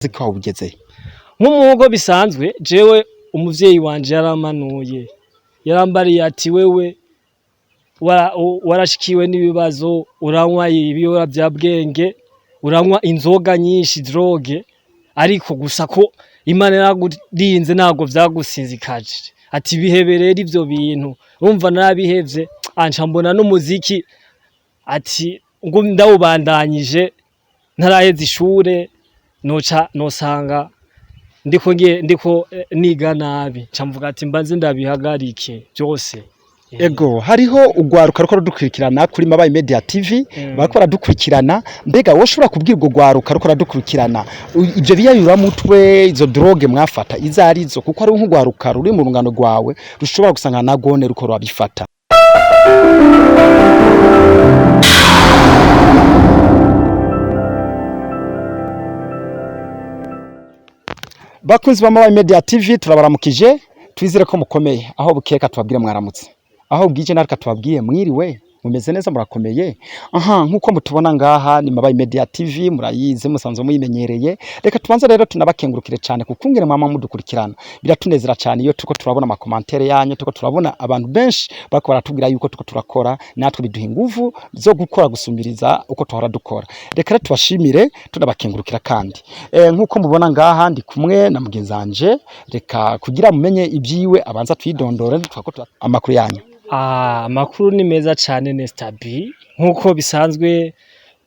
Umuziki wawe ugeze? Nk'umugo bisanzwe, jewe umuvyeyi wanje yaramanuye, yarambariye ati: "Wewe warashikiwe n'ibibazo, uranywa ibiyovyabwenge, uranywa inzoga nyinshi, drogue, ariko gusa ko Imana yaragurinze ntabwo vyagusinzikaje." Ati: "Bihebe rero ivyo bintu." Urumva narabihevye, anca mbona n'umuziki, ati ngo ndawubandanyije ntaraheza ishure noca nosanga ndiko ngiye ndiko niga nabi. Nca mvuga ati mbanze ndabihagarike byose. Ego, hariho ugwaruka ruko rudukurikirana kuri Mabayi Media TV, bariko baradukurikirana. Mbega wowe ushobora kubwira urwo rwaruka ruko rudukurikirana ivyo biyayuramutwe, izo drogue mwafata izo arizo? Kuko hari nk'urwaruka ruri mu rungano rwawe rushobora gusanga nagone ruko rurabifata. Bakunzi ba Mabayi Media TV, turabaramukije, twizere ko mukomeye. Aho bukeka tubabwire mwaramutse, aho bwije natwe tubabwiye mwiriwe. Mumeze neza, murakomeye? Aha nkuko mutubona ngaha ni Mabayi Media TV, murayizi, musanzwe muyimenyereye. Reka tubanze rero tunabakengurukire cyane kukungene mwama mudukurikirana. Biratunezera cyane iyo turiko turabona ama commentaires yanyu, turiko turabona abantu benshi bariko baratubwira yuko turiko turakora, natwe biduha inguvu zo gukora gusumbiriza uko tuhora dukora. Reka rero tubashimire tunabakengurukira. Kandi nkuko mubona ngaha ndi kumwe na mugenzi wanje. Reka kugira mumenye ibyiwe abanza twidondore. Twako amakuru yanyu? Ah, amakuru ni meza cane, Nesta B. Nkuko bisanzwe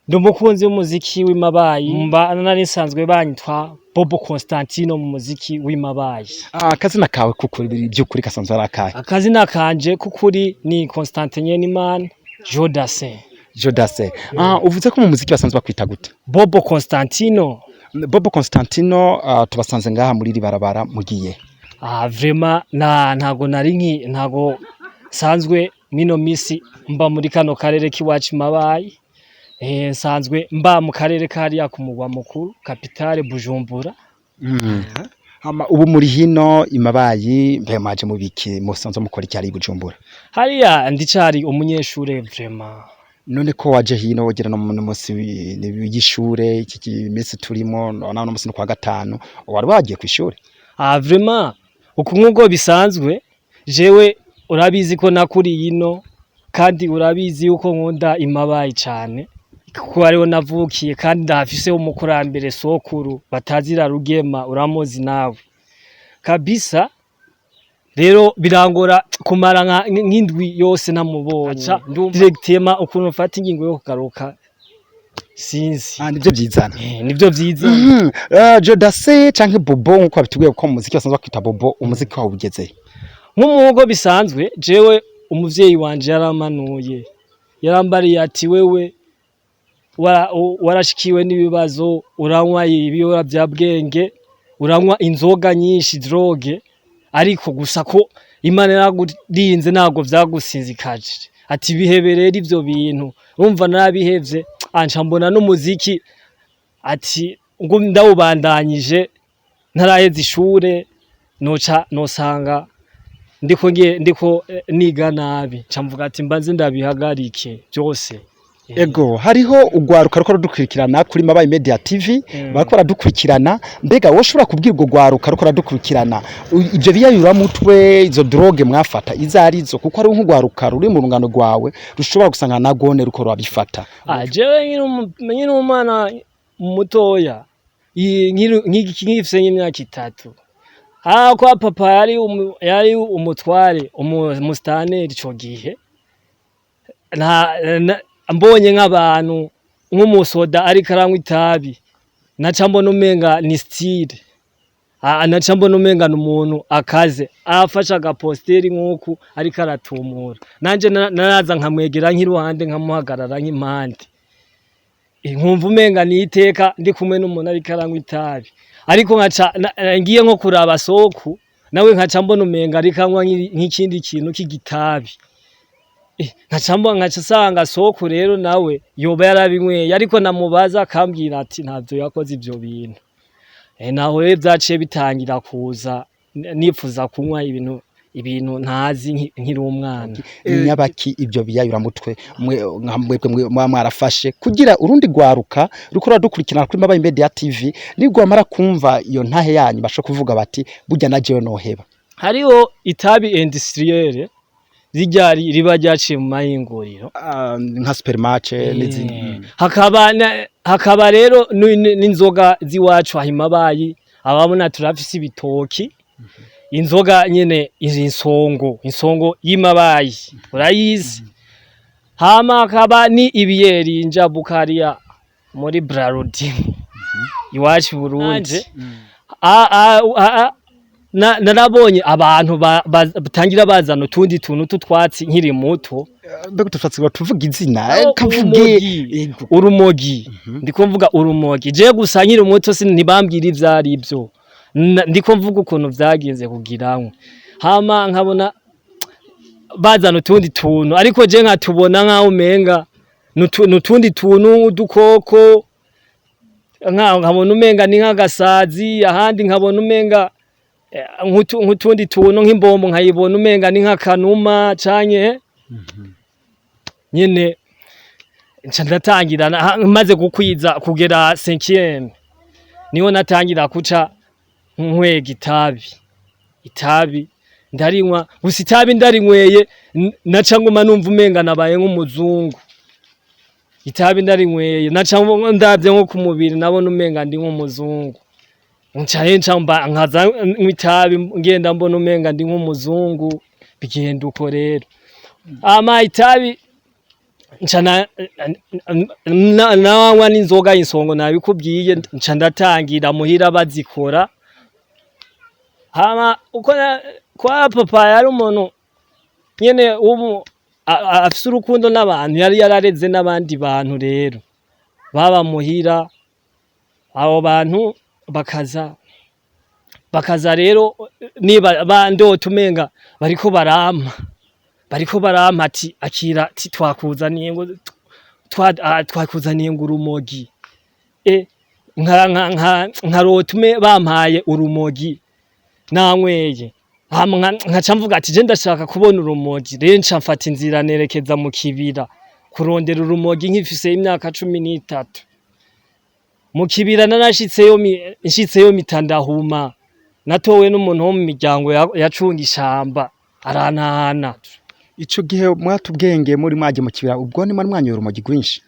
ndi umukunzi w'umuziki w'imabayi, mba nari nsanzwe banyitwa Bobo Constantino mu muziki w'imabayi. Ah, akazina kawe kukuri by'ukuri kasanzwe ari akahe? Akazina kanje kukuri ni Constantin Nyenimana Jodasin. Jodase. Ah, uvuze ko mu muziki basanzwe bakwita gute? Bobo Constantino. Bobo Constantino, tubasanze ngaha muri iri barabara, mugiye? Ah, vraiment na ntago nari nki ntago nsanzwe mino misi mba muri kano karere k'iwacu Mabayi. Nsanzwe mba mu karere kariya ku mugwa mukuru, capitale Bujumbura. Hama ubu muri hino imabayi, mbe mwaje mu biki? Musanzwe mukora iki hari i Bujumbura? Hariya ndicari umunyeshure vraiment. None ko waje hino wogera no mu munsi w'ishure, iki minsi turimo none uno munsi ni kwa gatanu, wari wagiye kw'ishure? Ah, vraiment uku nk'uko bisanzwe, jewe urabizi ko nakuriye ino, kandi urabizi yuko nkunda imabayi cane kuko ariho navukiye, kandi ndahafise umukurambere, sokuru batazira Rugema, uramuzi nawe kabisa. Rero birangora kumara nk'indwi yose ntamubonye directement. Ukuntu mfata ingingo yo kugaruka sinzi. Ah, nivyo vyizana. Nivyo vyiza. Jodase canke Bobo nkuko babitubwiye ko mu muziki basanzwe bakwita Bobo, umuziki wawe ugeze? Nk'umugo bisanzwe, jewe umuvyeyi wanje yaramanuye, yarambariye ati: "Wewe warashikiwe n'ibibazo, uranywa ibiyovyabwenge, uranywa inzoga nyinshi, drogue, ariko gusa ko Imana yaragurinze ntabwo vyagusinzikaje." Ati: "Bihebe rero ivyo bintu." Urumva narabihevye, anca mbona n'umuziki, ati ngo ndawubandanyije ntaraheza ishure noca nosanga ndiko ngiye ndiko niga nabi. Nca mvuga ati mbanze ndabihagarike byose. Ego, hariho ugwaruka ruko rudukurikirana kuri Mabayi Media TV, bariko baradukurikirana. Mbega wowe ushobora kubwira urwo rwaruka ruko rudukurikirana ivyo biyayuramutwe, izo drogue mwafata izo arizo? Kuko hari nk'urwaruka ruri mu rungano rwawe rushobora gusanga nagone ruko rurabifata. Ah, jewe nkiri umwana mutoya, nkifise nk'imyaka 3, ah, kwa papa yari umutware, umustaneri ico gihe, mbonye nk'abantu nk'umusoda ariko aranywa itabi, naca mbona umenga ni style. Ah, naca mbona umenga ni umuntu akaze, afashe agaposteri nk'uku ariko aratumura. Nanje naraza nkamwegera nk'iruhande, nkamuhagarara nk'impande. Nkumva umenga ni iteka ndi kumwe n'umuntu ariko aranywa itabi. Ariko nkaca ngiye nko kuraba soku nawe, nkaca mbona umenga ariko anywa nk'ikindi kintu k'igitabi. Nkaca mbona, nkaca nsanga soku rero nawe yoba yarabinyweye, ariko namubaza akambwira ati ntavyo yakoze ivyo bintu. Naho rero vyaciye bitangira kuza nipfuza kunywa ibintu. ibintu ntazi nkiri umwana. Nyabaki ibyo biyayuramutwe mwe nka mwebwe muba mwarafashe kugira urundi rwaruka ruko ruradukurikirana kuri Mabayi Media TV, nigwamara kumva iyo ntahe yanyu bashobora kuvuga bati: "Burya na jewe noheba"? Hariho itabi industrielle, rirya riba ryaciye mu mahinguriro. Ah, nka supermarché n'izindi. Hakaba rero n'inzoga z'iwacu aho imabayi, ababona turafise ibitoki, inzoga nyene insongo, insongo y'imabayi urayizi. Hama hakaba ni ibiyeri injabukariya muri Brarudi iwacu i Burundi. Narabonye abantu batangira bazana utundi tuntu tw'utwatsi nkiri muto. Mbega utushatsi tuvuga izina? Oh, kavuge. Urumogi. Yego. Urumogi, ndiko mvuga urumogi je gusa nkiri muto, ntibambwira ivyo ari byo. Ndiko mvuga ukuntu vyagenze kugira ngo hama nkabona bazana utundi tuntu, ariko je nkatubona nkaho umenga nutundi tuntu udukoko, nkabona umenga ni nk'agasazi, ahandi nkabona umenga nk'utundi tuntu nk'imbombo, nkayibona umenga ni nk'akanuma canke nyene. Nca ndatangira maze gukwiza kugera 5e, niho natangira kuca nkwega itabi. Itabi ndarinywa gusa, itabi ndarinyweye naca nguma numva umenga nabaye nk'umuzungu. Itabi ndarinyweye naca ndavye nko ku mubiri nabona umenga ndi nk'umuzungu. Nca rero nca mba nkaza nywa itabi, ngenda mbona umenga ndi nk'umuzungu. Bigenda uko rero, ama itabi nca nawanywa n'inzoga insongo nabikubwiye. Nca ndatangira muhira bazikora. Hama uko kwa papa yari umuntu nyene ubu afise urukundo n'abantu, yari yarareze n'abandi bantu rero baba muhira. Abo bantu bakaza rero niba bandota umenga bariko barampa ati: "Akira," ati: "Twakuzaniye ngo twakuzaniye ngo urumogi." Nkarota bampaye urumogi nanyweye. Hama nkaca mvuga ati: "Je ndashaka kubona urumogi." Rero nca mfata inzira nerekeza mu kibira kurondera urumogi nkifise imyaka 13. Mu kibira narashitseyo, nshitseyo mpita ndahuma. Natowe n'umuntu wo mu miryango yacunga ishamba, arantahana. Ico gihe mwatubwenge muri mwaje mu kibira, ubwo ni mwari mwanyoye urumogi rwinshi?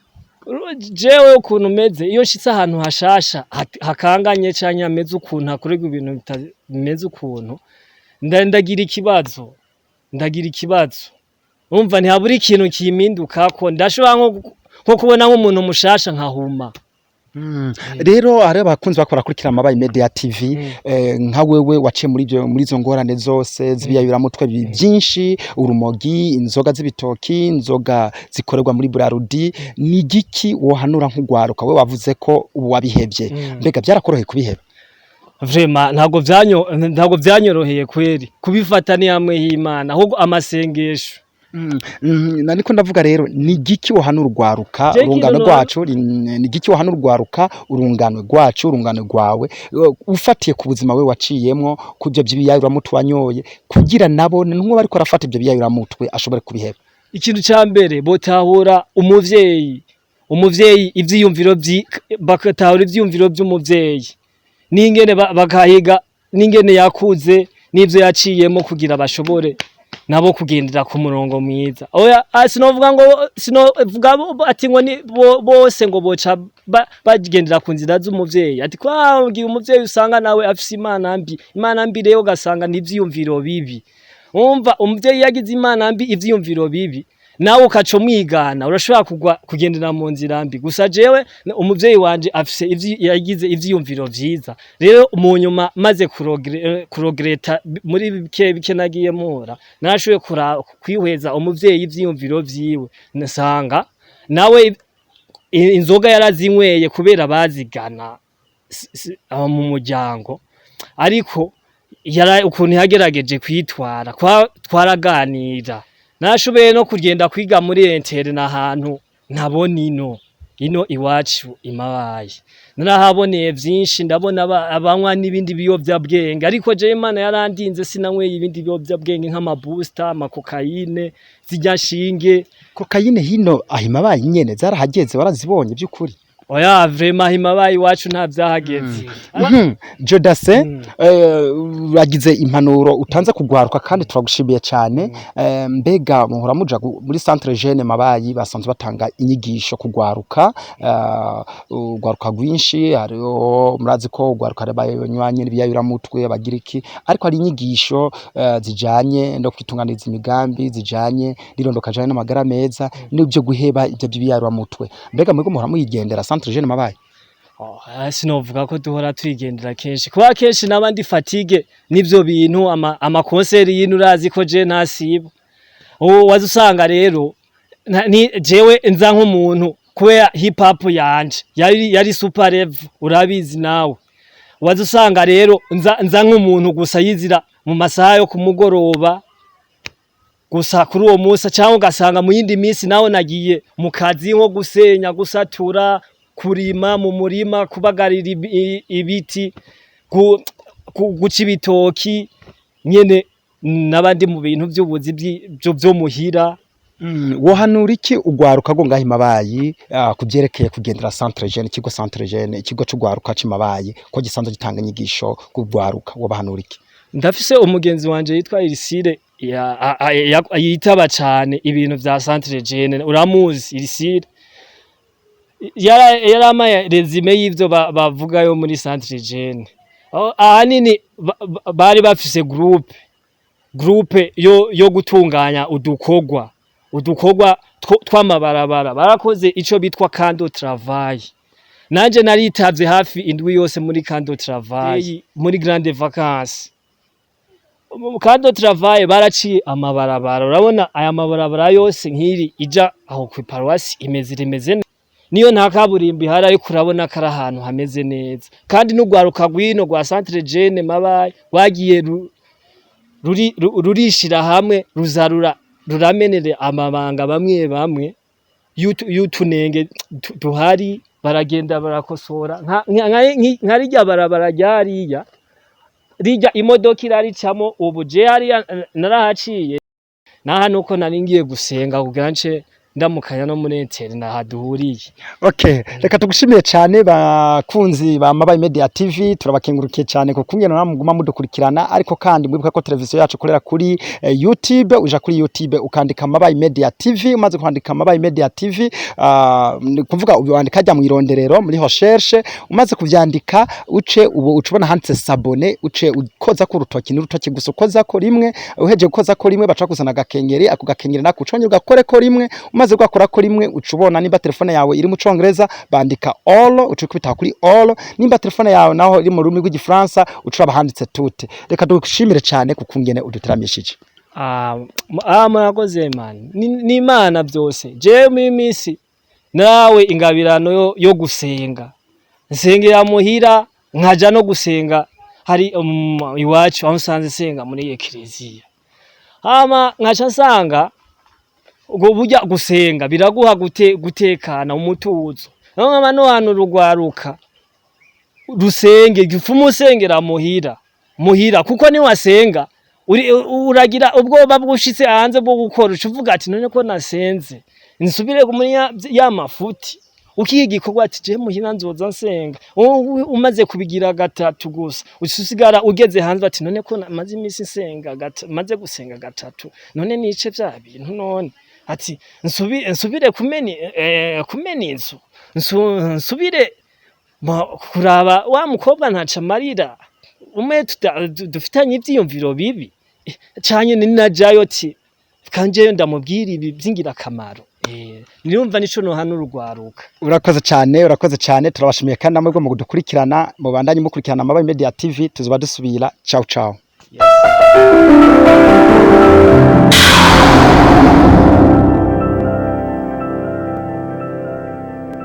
Jewe ukuntu meze, iyo nshitse ahantu hashasha hakanganye canke hameze ukuntu hakorerwa ibintu bimeze ukuntu, ndagira ikibazo, ndagira ikibazo. Urumva ntihabura ikintu kimpindukako, ndashobora nko kubona nk'umuntu mushasha nkahuma. Rero hari abakunzi bakora kurikira Mabayi Media TV. Nka wewe waciye muri ibyo, muri izo ngorane zose z'ibiyayuramutwe byinshi, urumogi, inzoga z'ibitoki, inzoga zikorerwa muri Brarudi, ni igiki wohanura nk'ugwaruka? We wavuze ko ubu wabihevye. Mbega byarakoroheye kubiheba? Vraiment ntabwo vyanyoroheye kweri. Kubifata ni hamwe y'Imana, ahubwo amasengesho. Nariko ndavuga rero, ni igiki wohanura urwaruka, Je urungano ikintu rwacu, ni igiki wohanura urwaruka, urungano rwacu, urungano rwawe, ufatiye ku buzima we waciyemwo, ku byo by'ibiyayuramutwe wanyoye, kugira nabo nk'uwo bariko arafata ibyo biyayuramutwe ashobore kubiheba? Ikintu ca mbere, botahura umuvyeyi, ivyiyumviro bagatahura ivyiyumviro vy'umuvyeyi n'ingene bakahiga n'ingene yakuze n'ivyo yaciyemo, kugira bashobore nabo kugendera ku murongo mwiza. Oya, sinovuga ngo, sinovuga ati ngo ni bose ngo boca bagendera ku nzira z'umuvyeyi, ati kwabwira umuvyeyi usanga nawe afise imana mbi. Imana mbi rero ugasanga n'ivyiyumviro bibi. Umva, umuvyeyi yagize imana mbi, ivyiyumviro bibi, nawe ukaca umwigana, urashobora kugwa kugendera mu nzira mbi. Gusa jewe umuvyeyi wanje afise ivyi yagize ivyiyumviro vyiza. Rero mu nyuma maze kuregretta muri bike bike nagiye mpura, narashoboye kwihweza umuvyeyi ivyiyumviro vyiwe, nsanga nawe inzoga yarazinyweye kubera bazigana abo mu muryango, ariko ukuntu yagerageje kwitwara, twaraganira. Narashoboye no kugenda kwiga muri internat ahantu ntabona ino. Ino iwacu imabaye narahaboneye vyinshi, ndabona abanywa n'ibindi biyovyabwenge, ariko jewe Imana yarandinze, sinanyweye ibindi biyovyabwenge nk'amabusta, amakokayine, zirya shinge. Kokayine hino aho imabaye nyene zarahageze, warazibonye by'ukuri? Oya, vraiment, imabaye iwacu nta vyahageze. Jodase, uragize impanuro utanze kugwaruka kandi turagushimiye cyane. Mbega muhora muja muri centre jeune Mabayi, basanzwe batanga inyigisho kugwaruka, ugwaruka rwinshi hariho, murazi ko ugwaruka banywanye n'ibiyayuramutwe bagira iki, ariko hari inyigisho zijanye no kwitunganiriza imigambi, zijanye n'irondoka janye n'amagara meza n'ibyo guheba ibyo by'ibiyayuramutwe. Mbega mwebwe muhora muyigendera centre jeune Mabayi? Oh, sinovuga ko duhora twigendera kenshi, kuba kenshi n'abandi fatigué n'ivyo bintu, ama concert y'ino urazi ko je ntasiba. Ubu waza usanga rero ni jewe nza nk'umuntu kubera hip hop yanje yari super level, urabizi nawe. Waza usanga rero nza nk'umuntu gusa yizira mu masaha yo kumugoroba gusa kuri uwo munsi, cyangwa ugasanga mu yindi minsi nawe nagiye mu kazi nko gusenya, gusatura, kurima mu murima, kubagarira ibiti, guca ibitoki nyene n'abandi mu bintu vy'ubuzi vyo muhira. Wohanura iki ugwaruka rwo ngaho imabayi kuvyerekeye kugendera centre jeune, ikigo centre jeune, ikigo c'ugwaruka c'imabayi, ko gisanzwe gitanga inyigisho kugwaruka? Wobahanura iki? Ndafise umugenzi wanje yitwa Irisire, yitaba cane ibintu vya centre jeune. Uramuzi Irisire? Yaramaye résumé y'ivyo bavugayo muri centre jeune. Ahanini bari bafise groupe yo gutunganya udukorwa tw'amabarabara. Barakoze ico bitwa camp de travail. Nanje naritavye hafi indwi yose muri camp de travail muri grande vacances. Mu camp de travail baraciye amabarabara. Urabona aya mabarabara yose nk'iri ija aho ku paruwasi imeze rimeze niyo, nta kaburimbo ihari, ariko urabona ko ari ahantu hameze neza. Kandi n'urwaruka rw'ino rwa centre jeune Mabayi rwagiye rurishira hamwe, ruzarura ruramenere amabanga bamwe bamwe y'utunenge duhari, baragenda barakosora nka rirya barabara ryariya rirya imodoka iraricamo. Ubu je hariya narahaciye naha nuko nari ngiye gusenga kugira nce ndamukanya no muri internat nahaduhuriye. Okay, reka tugushimiye cyane. Bakunzi ba Mabayi Media TV, turabakengurukiye cyane ku kungena namwe muguma mudukurikirana. Ariko kandi mwibuka ko televiziyo yacu ikorera kuri YouTube. Uja kuri YouTube ukandika Mabayi Media TV. Umaze kwandika Mabayi Media TV, ni kuvuga wandika jya mu ironderero, muri recherche. Umaze kuvyandika, uce ubu uca ubona handitse s'abonner, uce ukoza ko urutoki, n'urutoki gusa, ukoza ko rimwe. Uhejeje gukoza ko rimwe, baca kuzana agakengeri. Ako gakengeri nako ucongera ugakore ko rimwe. Umaze gukora ko rimwe, uca ubona nimba telefone yawe iri mu Congereza bandika all, uca ukubita kuri all. Nimba telefone yawe naho iri mu rurimi rw'Igifaransa, uca uraba handitse tout. Reka dushimire cyane kukungene uduteramishije. Ah, murakoze man. Ni Imana byose. Jewe muri misi nawe ingabirano yo gusenga, nsengera muhira, nkaja no gusenga hari iwacu aho nsanze nsenga muri ekleziya. Hama nkaca nsanga ubwo burya gusenga biraguha gutekana, umutuzo. Naho nkaba no hantu rugwaruka rusenge, gipfuma usengera muhira, kuko niwasenga uragira ubwoba bwushitse hanze bwo gukora, uca uvuga ati: "None ko nasenze, nsubire muri ya mafuti?" Ukiga igikorwa ati: "Je muhira nzoza nsenga." Umaze kubigira gatatu gusa, uca usigara ugeze hanze ati: "None ko maze imisi nsenga, maze gusenga gatatu, none nice vya bintu?" None ati: "Nsubire kumena inzu, nsubire kuraba wa mukobwa ntaca amarira umwe dufitanye ivyiyumviro bibi, canke ninajayo ati kanjeyo ndamubwira ibi vy'ingirakamaro." Nirumva nico nohana urugwaruka. Urakoze cyane, urakoze cyane. Turabashimiye kandi namwe mu kudukurikirana. Mubandanye mukurikirana Mabayi Media TV. Tuzoba dusubira. Ciao ciao. Yes.